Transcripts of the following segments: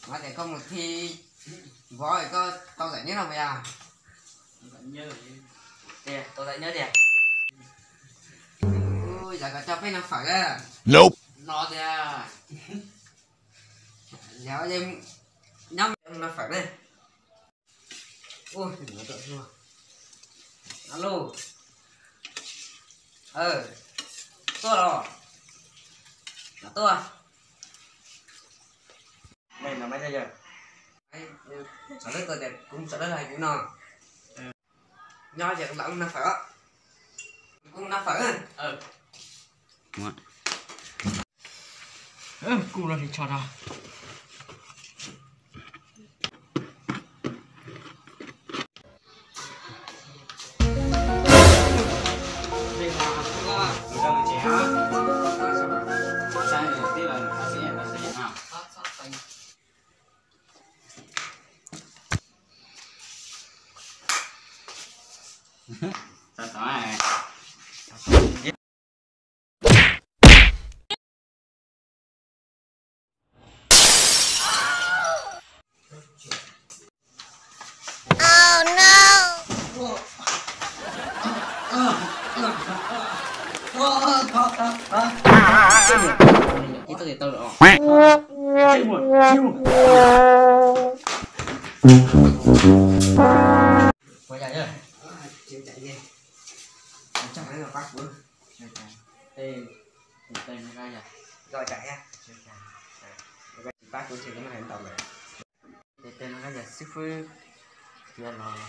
Mas tias koj mus thi vov koj tau giải nhất no puas yog? Tias tau giải nhất tiag. Ui, yog koj coj peb noj fawm na. No tias, yog nyob noj fawm na. Alo, tuaj los? Tuaj. Xav lawv tuaj tias kuv xav lawv hais kuv no. Nyob ces lawv noj fawm. Kuv noj fawm. Kuv los hais tso rau. Ua cas yog? Tsis ua cas, pab kuv. Tej, tej no yog, tsis ua cas, tsis ua cas. Tsis pab kuv ces kuv muaj hais ntau lawm. Tej, tej no yog xib fwb, tias los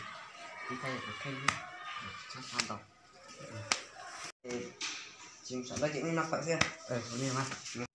ib thaj yog tus kheej, tsis txhob ntau. Tsis mus saum nrab ces wb noj fawm xwb.